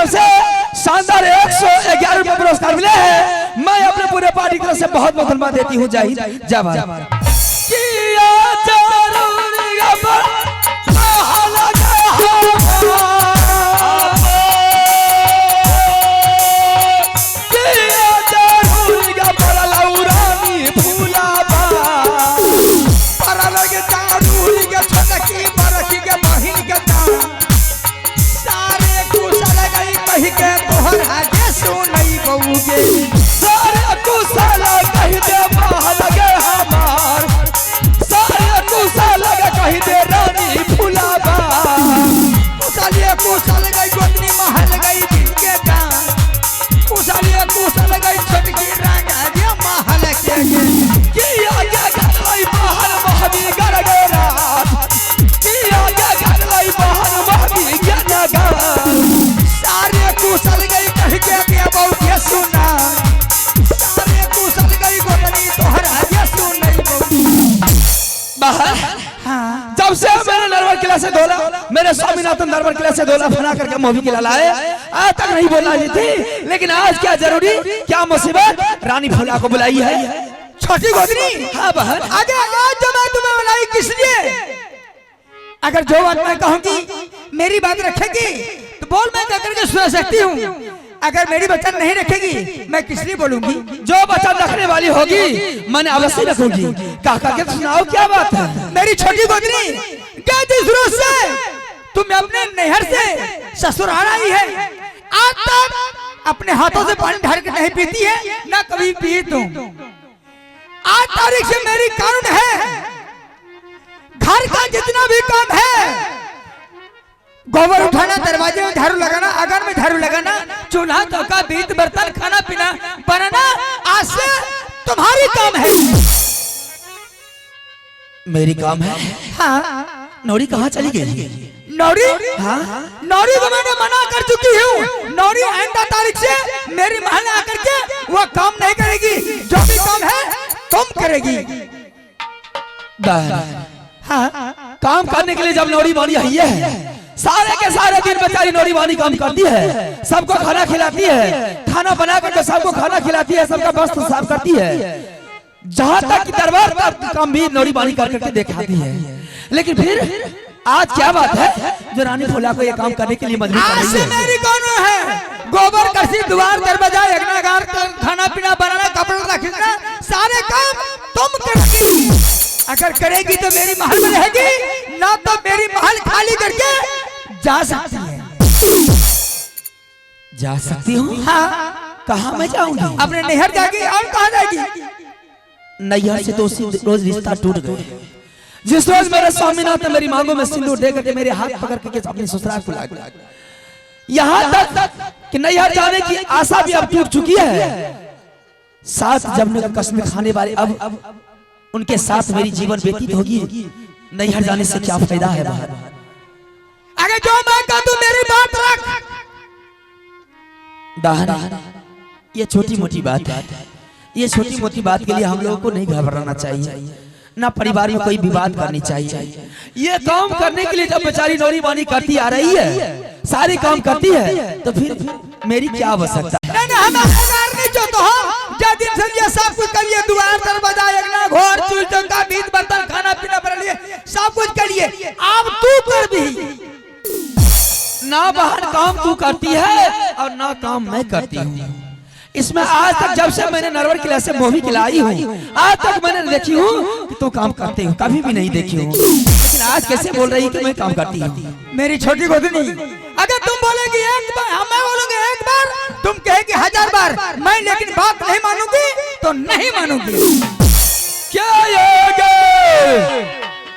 तरफ से शानदार 111 रुपए पुरस्कार मिले हैं। मैं अपने पूरे पार्टी की तरफ से बहुत बहुत धन्यवाद देती हूँ। जय हिंद, जय भारत। किया जरूर अब महल किया जरूर अब रानी फूलाबा। पर लगे दारू के छोटकी बरकी के बहिन के दाम सारे कुशल गई कही के तोहर आगे सुनई बऊगे। सारे कुशल कही दे महल गे हमार, सारे कुशल कही दे रानी फूलाबा। कुशलिए कुशल गई गोतनी महल गई दिन के दाम, कुशलिए कुशल गई छोटकी रंग आगे महल के गे। किया क्या करलाई महल महबी गर गे रात, किया क्या करलाई महल महबी ज्ञान सारे कुशल गई कही के देबऊ के सुना, सारे कुशल गई गोतनी तोहर आगे सुनई बऊगे। बाहर। हाँ। जब से मैंने नरवर किला से धोला, मेरे स्वामीनाथन नरवर किला से धोला फना करके मोभी किला लाए, आज तक नहीं बोला रही थी, लेकिन आज क्या जरूरी क्या मुसीबत रानी फूला को बुलाई है। छोटी गोदनी। हाँ बहन। आगे आज जो मैं तुम्हें बुलाई किस लिए? अगर जो बात मैं कहूंगी मेरी बात रखेगी तो बोल मैं कह करके सुना सकती हूँ, अगर मेरी वचन नहीं रखेगी मैं किस लिए बोलूंगी? जो वचन रखने वाली होगी मैंने अवश्य रखूंगी। कह करके सुनाओ क्या बात है। मेरी छोटी गोदनी, क्या जिस रोज से तुम अपने नैहर से ससुराल आई है आज तक अपने हाथों से पानी ढार के नहीं पीती है, ना कभी पी तुम। आज तारीख से मेरी कानून है, घर का जितना भी काम है, गोबर उठाना, दरवाजे में झाड़ू लगाना, आंगन में झाड़ू लगाना, चूल्हा चौका बीत बर्तन खाना पीना बनाना आज से तुम्हारी काम है। मेरी काम है? हाँ। नौरी कहाँ चली गई? नौरी? हाँ। नौरी को मैंने मना कर चुकी हूँ, नौरी आइंदा तारीख से मेरी महल आकर के वह काम नहीं करेगी, जो भी काम है तुम करेगी। बहन। हाँ। काम करने के लिए जब नौरी बानी आई है, सारे के सारे दिन बेचारी नौरी बानी काम करती है, सबको खाना खिलाती है, खाना बना करके सबको खाना खिलाती है, सबका वस्त्र साफ करती है, जहां तक कि दरबार तक काम भी नौरी बानी कर करके दिखाती है। लेकिन फिर आज क्या बात है जो रानी फूला को ये काम करने के लिए मजबूर कर आज रही से है? मेरी कौन है? गोबर कसी द्वार दरवाजा यज्ञागार खाना पीना बनाना कपड़ा रखना सारे काम तुम करेगी। अगर करेगी तो मेरी महल में रहेगी, ना तो मेरी महल खाली करके जा सकती है। जा सकती हूँ? हाँ। कहाँ मैं जाऊंगी? अपने नैहर जाएगी और कहाँ जाएगी? नैहर से तो उसी रोज रिश्ता टूट गया जिस रोज मेरे स्वामीनाथ ने मेरी मांगों में सिंदूर दे करके मेरे हाथ पकड़ के अपनी ससुराल को लाया। यहाँ तक कि नैहर जाने की आशा भी अब टूट चुकी है। साथ जब ने कसम खाने वाले अब उनके साथ मेरी जीवन व्यतीत होगी, नैहर जाने से क्या फायदा है बाहर? अगर जो मैं कह तू मेरी बात रख। बहन, ये छोटी मोटी बात है, ये छोटी मोटी बात के लिए हम लोगों को नहीं घबराना चाहिए, ना परिवार में कोई विवाद करनी चाहिए। ये काम करने के लिए जब बेचारी नौरी बानी करती आ रही है, सारे काम करती है, तो फिर मेरी क्या आवश्यकता? नहीं नहीं, हम नहीं चाहते हो। जा दिन से ये सब कुछ कर लिए, द्वार दरवाजा अंगना घर चूल चौका बीत बर्तन खाना पीना बना लिए, सब कुछ कर लिए, अब तू कर भी ना बहन काम तू करती है और ना काम मैं करती हूँ। इसमें आज तक जब से मैंने नरवर किला से मोही किला आई हूँ, आज तक मैंने देखी हूँ कि तू काम करते हो, कभी भी नहीं देखी हूँ। लेकिन आज कैसे बोल रही कि मैं काम करती हूँ? मेरी छोटी गोदनी, अगर तुम बोलेगी एक बार, हाँ, मैं बोलूंगी एक बार, तुम कहेगी 1000 बार, मैं लेकिन बात नहीं मानूंगी तो नहीं मानूंगी। क्या ये गे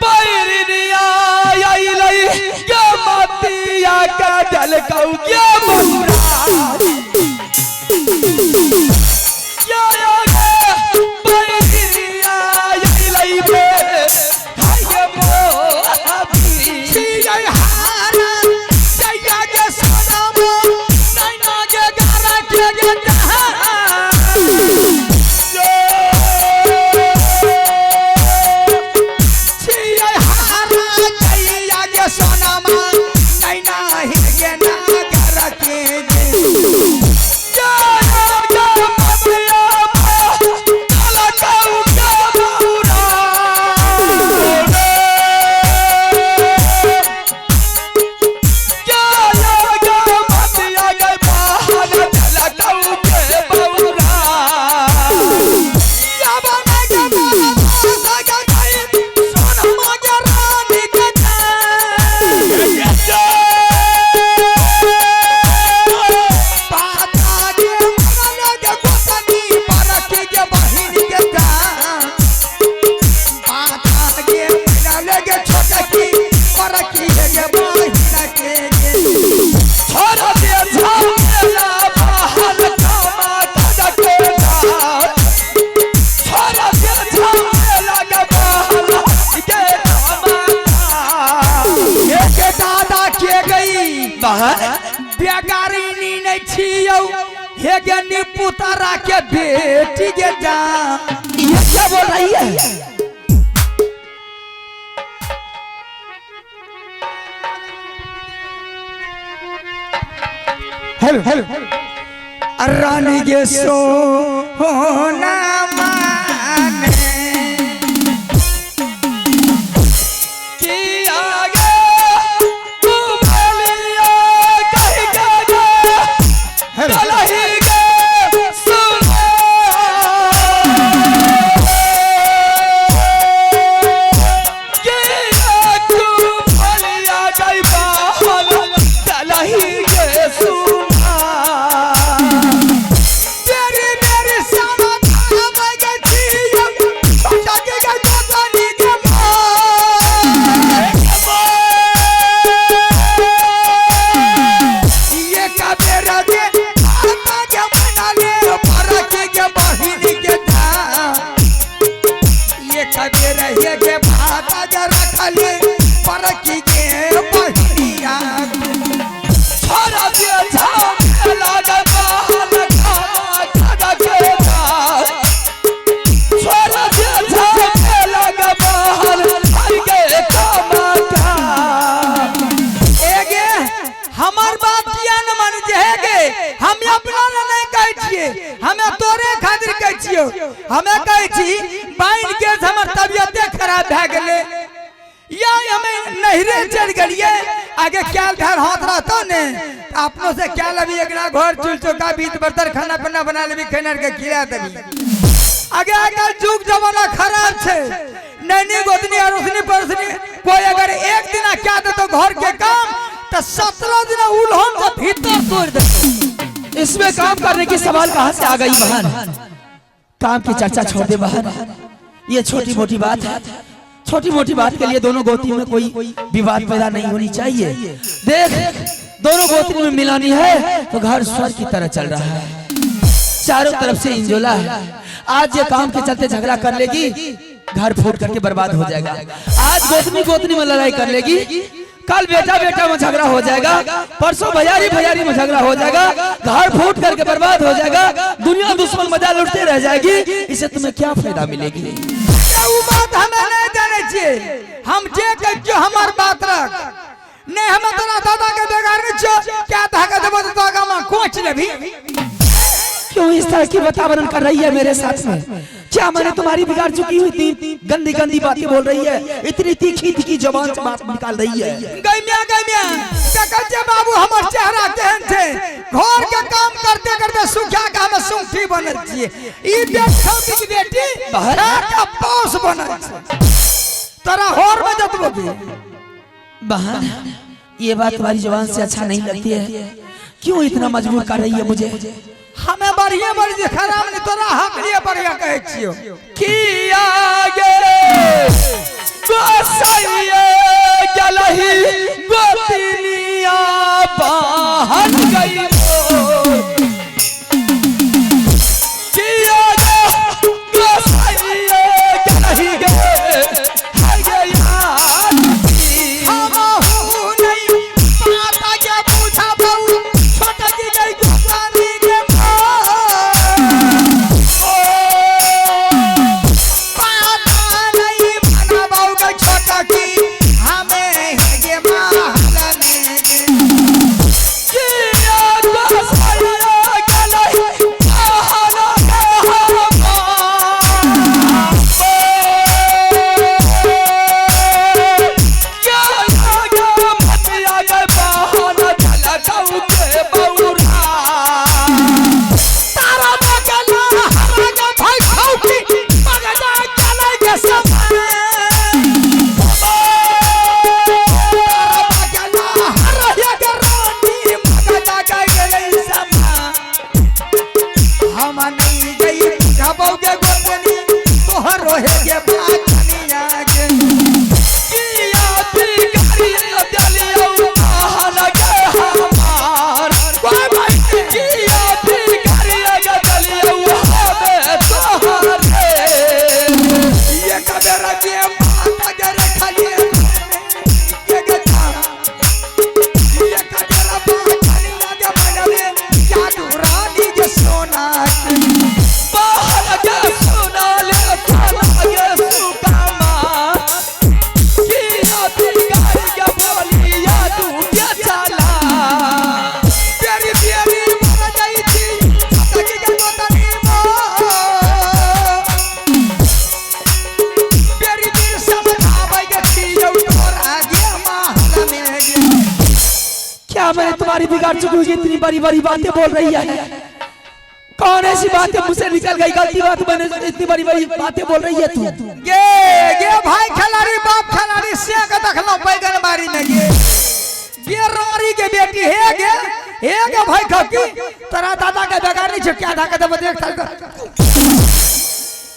पैरिनिया आई लई ये मतिया का जल कऊ क्या महुरा क्या ये गे पैरिनिया आई लई बे हाय ये मोहबी हारा जया के सोनामो नैना के गारा के गे मारिनी नहीं छियौ हे गे निपुतारा के बेटी गे जा। ये क्या बोल रही है? हेलो हेलो रानी के सोना माने कि आगे तू बोलिया कह के गे, कलही गे सुना। कि तू बोलिया गई बाहर, कलही गे सुना। तेरी मेरी सामा थाम गई छोटा के गई गोतनी के माँ। ये कबेरा के आता के मना ले पर के बहिनी के दा। ये कबेरा ये के भाता के रख ले पर के बहिनिया। छोरा दे झाम लागे बाहर खामा खाना के दा। छोरा दे झाम लागे बाहर हर के कामा का। एगे हमर बात किया न मान जे हे गे, हम अपना ला नहीं कहै छियै, हमे तोरे खातिर कहै छियौ। हमे कहै छी बाइन के हमर तबियते खराब भए गेलै या हमे नहिरे चलि गेलियै। आगे कैल धार हाथ रहतो ने अपनो से क्या लेबी, एकरा घर चूल चौका बीत बर्तन खाना पीना बना लेबी, खाना के खिला देबी। आगे आजकल जुग जमाना खराब छे, नैनी गोतनी अड़ोसनी पड़ोसनी कोई अगर एक दिन क्या देतो घर के काम तो 17 दिन उल्हन से भीतर तोड़ देतो। इसमें काम करने की सवाल कहाँ से आ गई बहन? काम की चर्चा छोड़ दे बहन, ये छोटी मोटी बात है। छोटी मोटी बात के लिए दोनों गोती में कोई विवाद पैदा नहीं होनी चाहिए। देख दोनों गोत्री में मिलानी है तो घर स्वर्ग की तरह चल रहा है, चारों तरफ से इंजोला है। आज ये काम के चलते झगड़ा कर लेगी, घर फूट करके बर्बाद हो जाएगा। आज गोतनी गोतनी में लड़ाई कर लेगी, कल बेटा बेटा में झगड़ा हो जाएगा, परसों भैयारी भैयारी में झगड़ा हो जाएगा, घर फूट करके बर्बाद हो जाएगा, दुनिया दुश्मन मजा लुटते रह जाएगी। इसे तुम्हें क्या फायदा मिलेगी? उ बात हमें नहीं जाने छियै, हम जे कहै छियौ हमर बात रख, नहीं हमें तोरा दादा के बेगार नहीं छियौ, क्या धागा देबो तो तोरा गामा कोच लेबी। क्यों इस तरह की वातावरण कर रही है मेरे साथ में? क्या मैंने तुम्हारी बिगाड़ चुकी हुई? इतनी गंदी गंदी बातें बोल रही है, इतनी तीखी तीखी जबान से बात निकाल रही है। गैमिया गैमिया देखै छियै बाबू हमर चेहरा केहन छै, घर के काम करते करते सुखा के हम सुखी बनल छियै। ई बेटी की बेटी के पास बनल छै, तोरा होर में जतबो भी। बहन ये बात तुम्हारी जबान से अच्छा नहीं लगती है, क्यों इतना मजबूर कर रही है मुझे? हमें बढ़िया बढ़िया खराब नहीं तोरा हक लिए बढ़िया कहै छियौ। कि आगे गोसाइए गलही गोतनिया बाहर गई कि आगे गोसाइए गलही गे हर गया। हमहु नहीं पाता के बुझाबौ छोटा की गई गोसानी के माँ। पाता नहीं बनाबौ गई छोटा की हमें गे महल में। कि आगे तुम्हारी बिगाड़ चुकी हूँ, इतनी बड़ी बड़ी बातें बोल रही है? कौन ऐसी बातें मुझसे निकल गई, गलती बात मैंने, इतनी बड़ी बड़ी बातें बोल रही है तू? गे गे भाई खिलाड़ी, बाप खिलाड़ी से के देखलो बैगन बारी में। गे गे रारी के बेटी, हे गे हे गे भाई खकी, तोरा दादा के बेगार नहीं छुट्टी आधा के देबो, देख तक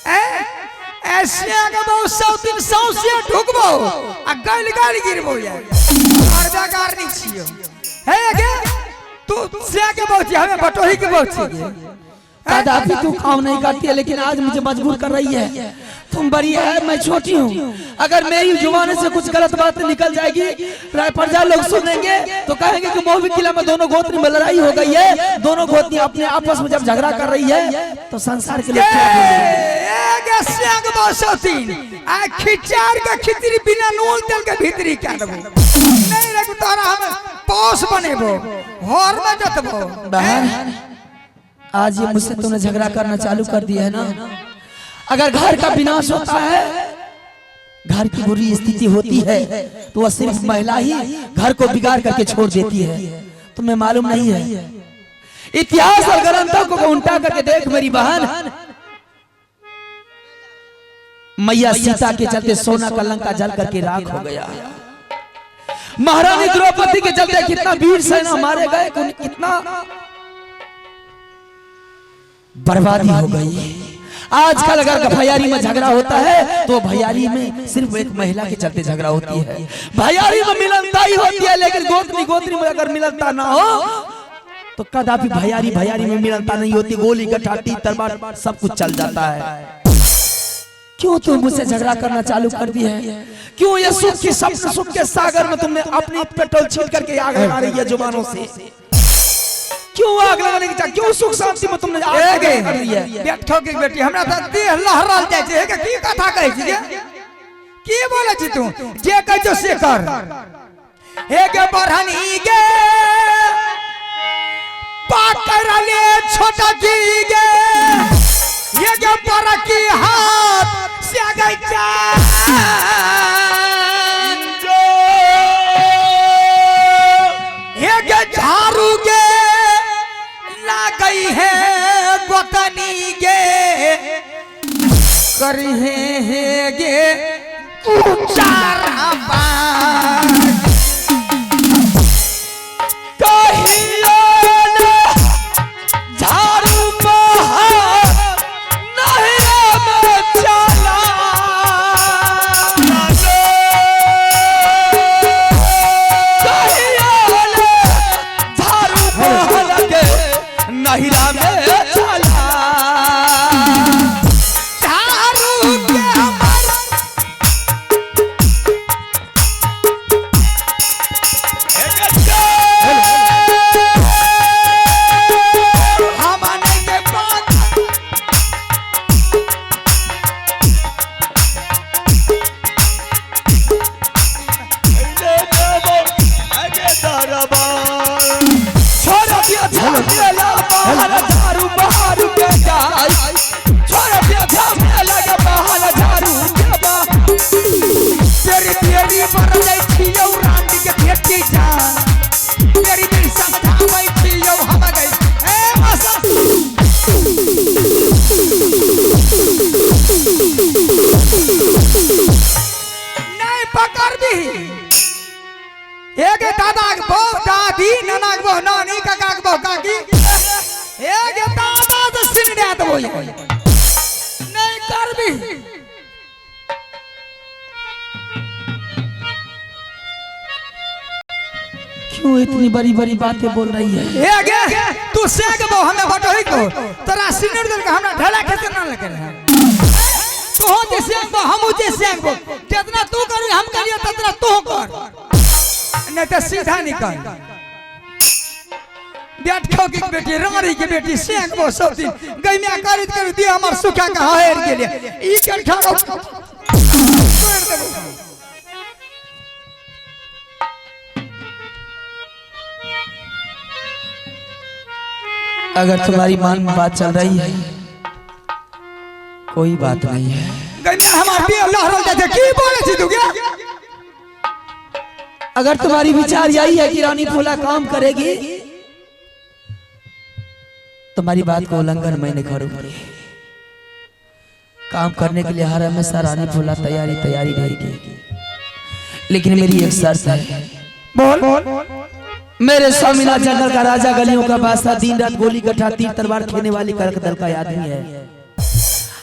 ए ऐसे के बहु सौ तीन सौ से ढुकबो आ गल गल गिरबो यार, और बेगार नहीं छियो। हे गे तू से के बहु छी, हमें बटोही के बहु छी। कदापि तू काम नहीं करती है, लेकिन आज मुझे मजबूर कर रही है। तुम बड़ी है, मैं छोटी हूँ। अगर मेरी जुबान से कुछ गलत बात निकल जाएगी, प्रजा लोग सुनेंगे तो कहेंगे कि मौलवी किला में दोनों गोत्री में लड़ाई हो गई है। दोनों गोत्री अपने आपस में जब झगड़ा कर रही है तो संसार के लोग क्या बोलेंगे? खिचार के खिचड़ी बिना नून तेल के भीतरी क्या देबो? नहीं रे, तोरा हम पौस बनेबो, हर में जतबो। बहन, आज ये मुझसे तुमने झगड़ा करना चालू कर दिया है ना? अगर घर का विनाश होता है, घर की बुरी स्थिति होती है, तो वह सिर्फ महिला ही घर को बिगाड़ करके छोड़ देती है। तुम्हें मालूम नहीं है, इतिहास और ग्रंथों को उल्टा करके देख मेरी बहन। मैया सीता के चलते सोना का लंका जल करके राख हो गया। महारानी द्रौपदी के चलते कितना वीर सेना मारे गए, कितना बर्बादी हो गई। आजकल अगर भैयारी में झगड़ा होता है तो भैयारी में सिर्फ एक महिला के चलते झगड़ा होती है। भैयारी में मिलनता ही होती है, लेकिन गोत्री गोत्री में अगर मिलनता ना हो तो कदापि भैयारी भैयारी में मिलनता नहीं होती। गोली गठाटी तलवार सब कुछ चल जाता है। क्यों तुम मुझसे झगड़ा करना चालू कर दी है? क्यों ये सुख की सपने, सुख के सागर में तुमने अपनी पेट्रोल छील करके आग लगा रही है जुबानों से? क्यों आग लगाने की चाह, क्यों सुख शांति में तुमने आग लगा कर दी है? बैठो के बेटी, हमरा त देह लहरल जाइ छै। हे के की कथा कहै छी गे? की बोलै छी तू? जे कहै छौ से कर। हे गे बढ़नी गे, पकड़ले छोटा की गे, ये गे बड़की हाथ से गई जान। हे गे झाड़ू गे गई है गोतनी गे, करी है गे उचारा बात। कहियो ना झाड़ू बहार नहिरा में चला, कहियो ना झाड़ू बहार के नहिरा में चला। झाड़ू के हमार हमने के पास छोड़ दिया झमेला बाहर झाड़ू बहार के जाई, छोड़ दिया झमेला के बाहर झाड़ू के बाहर। तेरी बेड़ी पर जाइ छियौ रानी के भेटी जान, तेरी बेड़ी समझाबै छियौ हम गई ए मसा। नहीं पकड़ भी एक दादा के बहु दादी, नाना के बहु नानी, काका के बहु काकी, एक दादा से सिन दे देबो, नहीं कर भी। क्यों इतनी बड़ी बड़ी बातें बोल रही है? हे गे तू से के बहु हमें बटोही को तोरा सिनुर दल के हमरा ढेला खेत ना लगे रहे। तू हो जे से बहु, हम जे से बहु, जितना तू करी हम करियो ततना तू कर, नहीं तो सीधा निकल। बैठ खाओ की बेटी, रानी के बेटी से बहु सब दिन गई में करित कर दे हमर सुखा के हायर के लिए ई के ठाड़ो तोड़ देबो। अगर तुम्हारी मान में बात चल रही है कोई बात नहीं है। गई में हमार देह लहरल जाते, की बोले छी तू गे? अगर तुम्हारी विचार यही है कि रानी फूला काम करेगी, तुम्हारी बात को उल्लंघन मैं नहीं करूंगी। काम करने के लिए हर हमेशा रानी फूला तैयारी तैयारी रहेगी, लेकिन मेरी एक शर्त है। बोल। मेरे स्वामीनाथ जंगल का राजा, गलियों का बादशाह, दिन रात गोली गठा तीर तलवार खेलने वाली करक दल का आदमी है।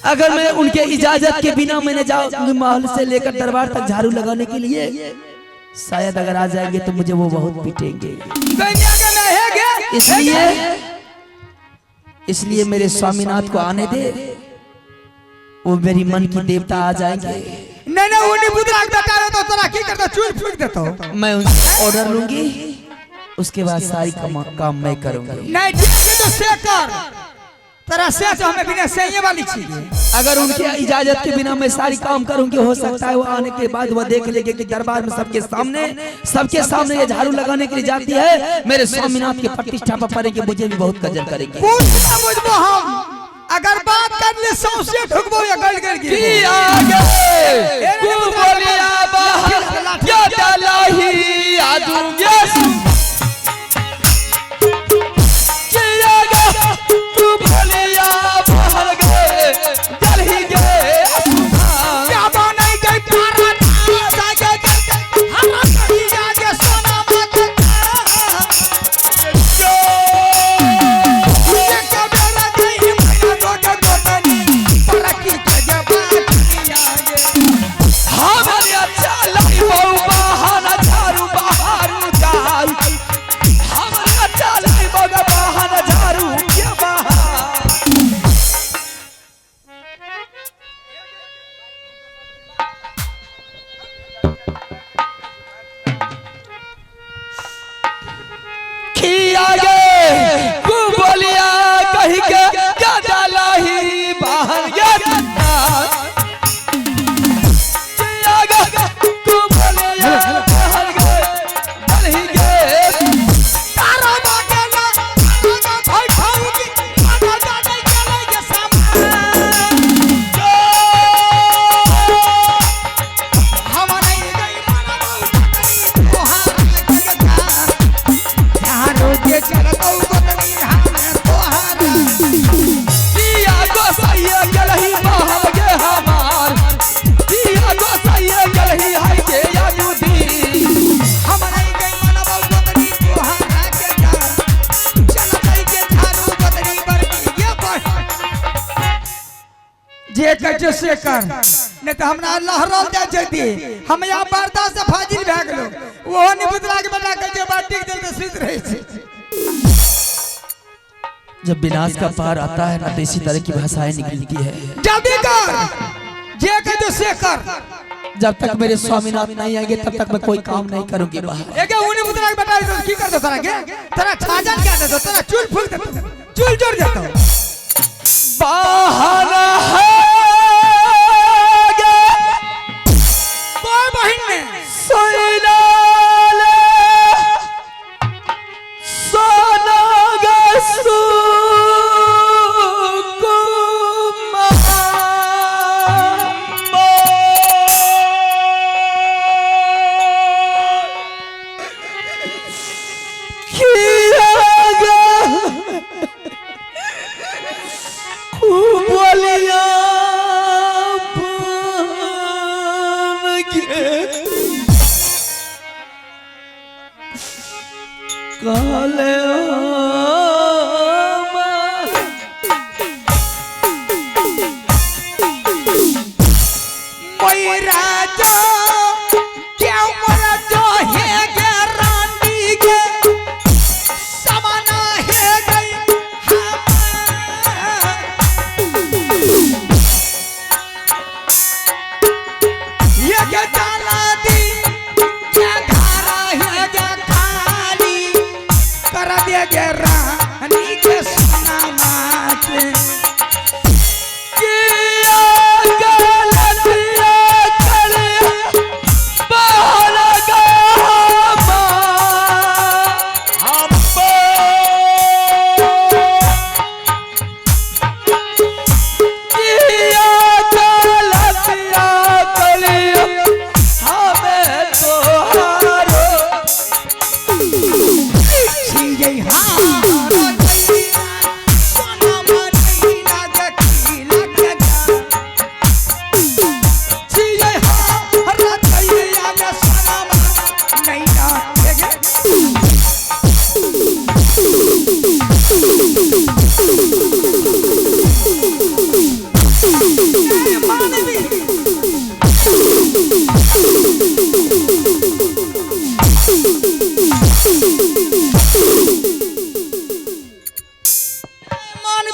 अगर मैं उनके इजाजत के बिना मैंने जाऊंगी महल से लेकर दरबार तक झाड़ू लगाने के लिए, शायद अगर आ जाएंगे तो मुझे वो बहुत पीटेंगे। गैया के मैं हे गे। इसलिए इसलिए मेरे स्वामीनाथ को आने दे, वो मेरी मन की देवता आ जाएंगे। नहीं नहीं, उन्हीं बुदरा के बेटा रे तो तोरा की करतो, चूल फूक देतो। मैं उनसे ऑर्डर लूंगी, उसके बाद सारी काम मैं करूंगी। नहीं, ठीक है तो से कर, तोरा से तो हमें बिना सही वाली चीज। अगर उनके इजाजत के बिना मैं सारी काम करूंगी, हो सकता है वो आने के बाद वह देख लेंगे कि दरबार में सबके सामने ये झाड़ू लगाने के लिए जाती है। मेरे स्वामीनाथ के प्रतिष्ठा पर पड़ेंगे, मुझे भी बहुत कजर करेंगे। पूछ ना मुझको, हम अगर बात कर ले सौंसे ठुकबो या गल गल की की आगे बोलिया बाहर या दलाही आदू यस की आगे तू बोलिया बाहर गए जल ही गए आसमान। क्या बनाई गई पारा ता के हरा कही जाके सोना मत ये कबेरा गई मैया गोटे गोटनी पर की के बात आगे। हमारे अच्छा लाई बहु बहाना झाड़ू बहारू जाई, हमारे अच्छा लाई बहु बहाना झाड़ू के बहार। खिया गए तू बोलिया कही के क्या डाला ही बाहर गया तारा बागेला तारा भाई खाऊगी दादा दादा के के सामान हमारे गई माना बहु तोहार के जा यहाँ रोजे चलतौ गोतनी हमें तोहार। हमारे गई माना बहु गोतनी तोहार के जा चलतै के झाड़ू गोतनी बरकी ये पर जे कहै से कर, नहीं तो हमरा लहरल जाय जदी हम यहाँ बर्दाश्त से फाजिल भए गेलो। ओहो निबुदरा के बेटा कहै छै बाटी के दिल के सुति रहै छै। जब विनाश का पार आता है ना, तो इसी तरह की भाषाएं निकलती है। जल्दी कर, जे कहै से कर। जब तक मेरे स्वामीनाथ नहीं आएंगे तब तक मैं कोई काम नहीं करूंगी बाहर। एगे उनी बुदरा के बेटा की कर दो तोरा के, तोरा छाजन क्या दे दो, तोरा चूल फूक देतो, चूल जोड़ देतो। बहाना है कोई बहिन ने सोनाले सोना गसु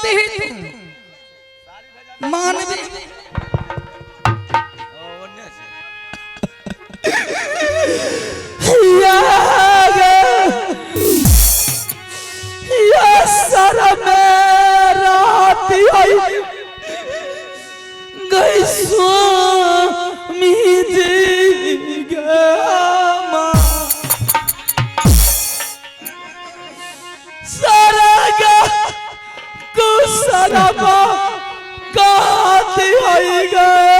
दे तू मानवी। या सर मेरा आई गई स्वामी जी गे माँ सरगा कुसरमा काती आई गए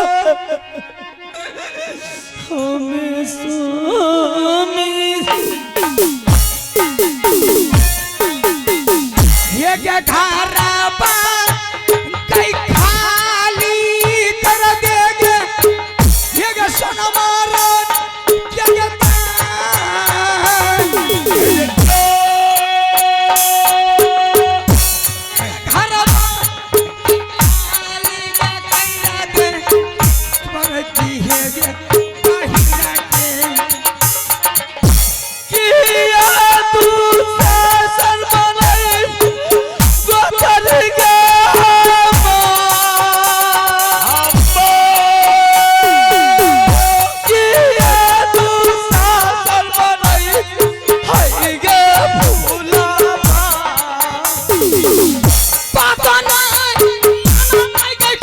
हमें स्वामी। ये क्या घरा कई खाली कर देगे, ये क्या सोना मारा क्या क्या घरा खाली कर दे बरती है गे कहीं के किया तू शासन बनाई गोचर गे किया तू शासन बनाई हाय गे भूला पाता नहीं आई गई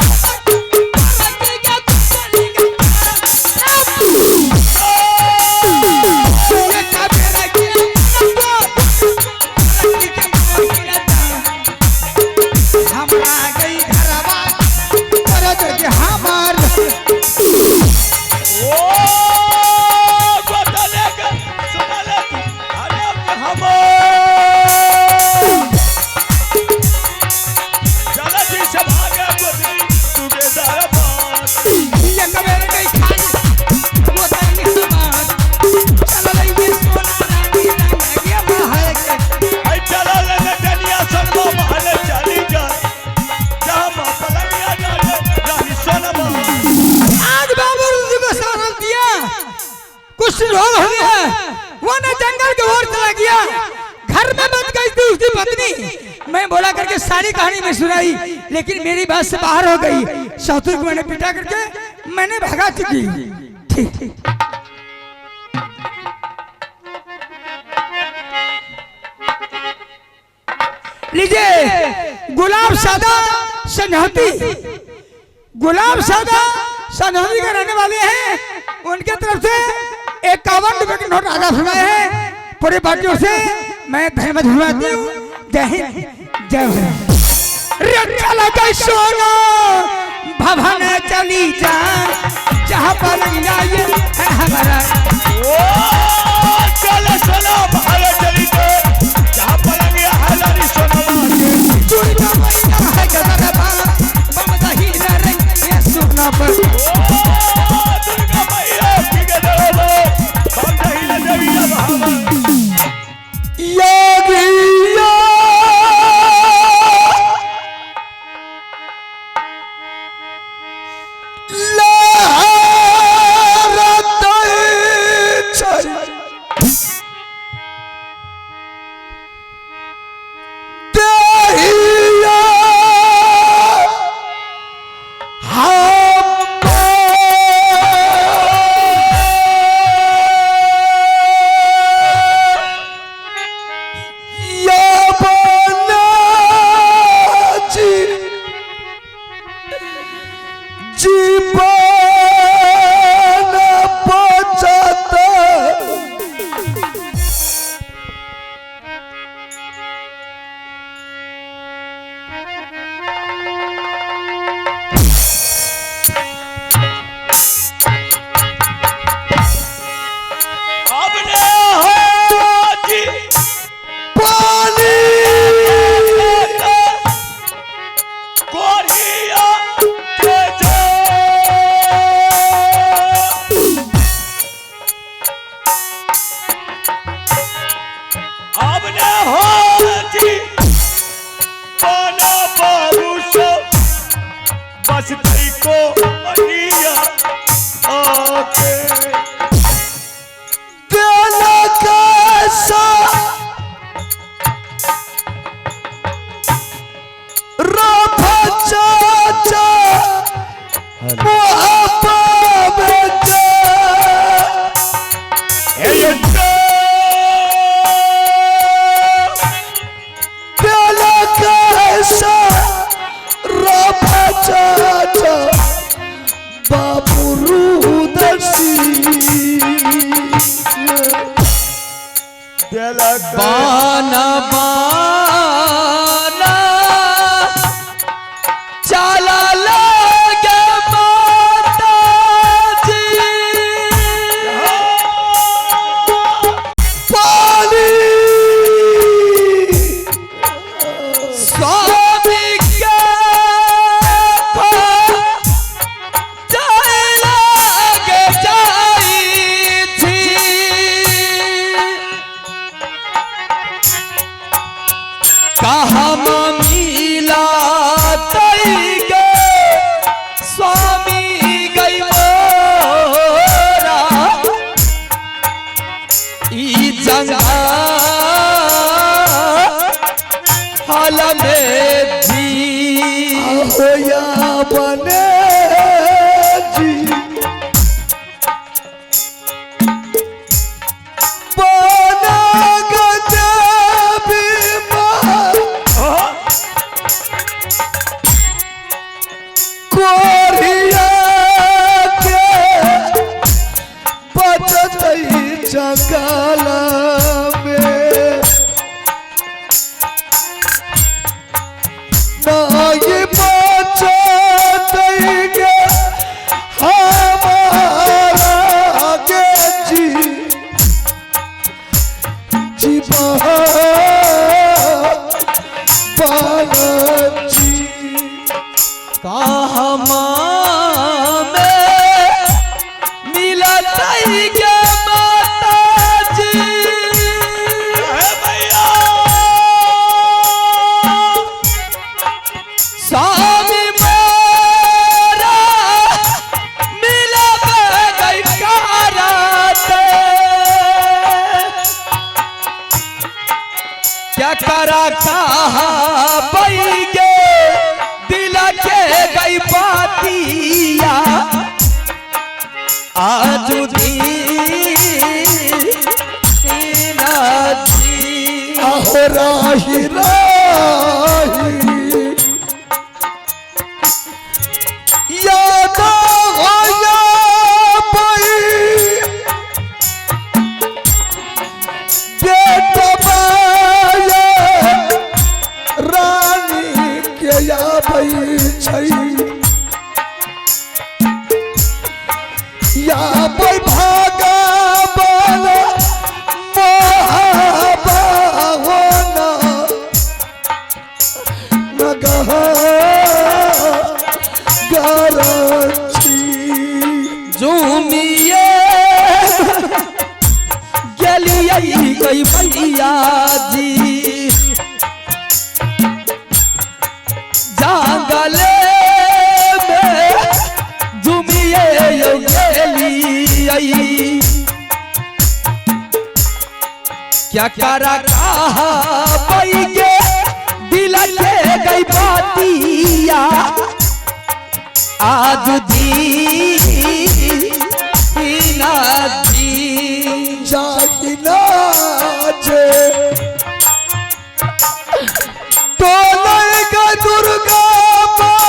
बरती के चली गई ये कबीरा की हमरा गई घरवा कर दे हमार। ओ गोतले के सुनले अरे हम चला जी से भागे गोतली सूबेदार पास। ये कबीरा गई खाली वो तरनी हमार चल रही है सोना रानी रंग गया महल के। आई चला ले डनिया सनमा महल चली जा जहां मां पलंगिया डाले रानी सोनमा। आज बाबू जी को सहारा दिया, कुछ लोग हुए हैं वो न जंगल के ओर चला गया, घर में बच गई थी उसकी पत्नी। मैं बोला करके सारी कहानी मैं सुनाई, लेकिन मेरी बात से बाहर हो गई। शत्रु को मैंने पिटा करके मैंने भगा चुकी। ठीक ठीक। लीजिए गुलाब सादा सन्हती, गुलाब सादा सन्हती के रहने वाले हैं, उनके तरफ से 51 रुपए के नोट आधा सुनाए हैं। पूरे पार्टियों से मैं धन्यवाद सुनाती हूँ। जय हिंद जय भारत। रे चला गई सोना भवन चली जा जहाँ पलंग जाए है हमारा। ओ चल सोना महल चली जा जहां पलंगिया है रानी सोनमा के। दुर्गा मैया है गदरबा ममता ही रंग ये सोना पर। ओ दुर्गा मैया की गदरबा ममता ही देविया भावा। योगिया लहरतई छै देहिया हम या बनाजी जीवन बचत अब ने हाजी पानी कोरिया के जो अब ने हाजी बना बाबू सो बस तई को अनिया आके देना कैसा बाना बाना चाला लगे माता जी पानी स्वामी के जाए लगे जाई थी। कहाँ मिला तई गे स्वामी गई मोरा ई जंगा हाल में जी होया बने जी बना गजब कोरिया के बचत जंगल में नाई बचत गे हमारा के जी जीवा जी कहाँ में मिला तई गे माता जी स्वामी मोरा मिला गई कराते क्या करा कहा पई गे दिल के गई बातिया आज दी जी आहो राही राही याद होया पई बेटा बाया रानी के या भई छई या पई भागा बल मोहाबा होना नगह गरची झूमिए गेलियै गई भैया जी जांगले में झूमिए गेलियै क्या करा कहा पई गे दिल के गई बातिया आज दी जी जाई नाचे तो गा दुर्गा माँ।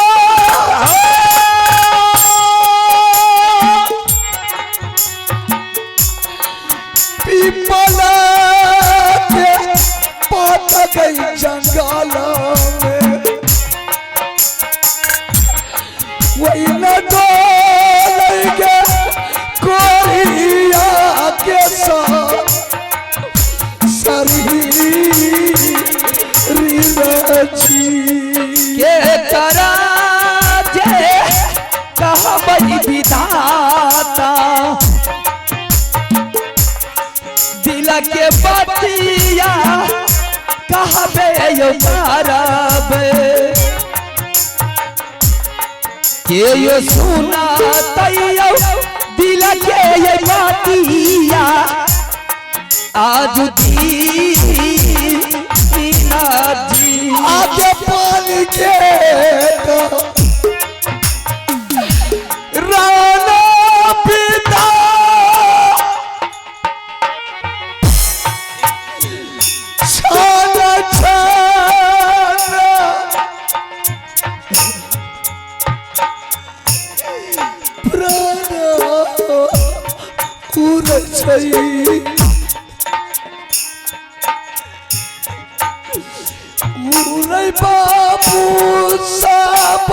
पीपल के पात गई जंगल में वही न डोल के कोरिया के साथ सरी रची के करा जे कहबई विधाता दिल के बतिया कहबे यो करब के यो सुना तैयो दिल के ये बतिया आज दी जी आगे पानी के तो छै। उरै बाबू सब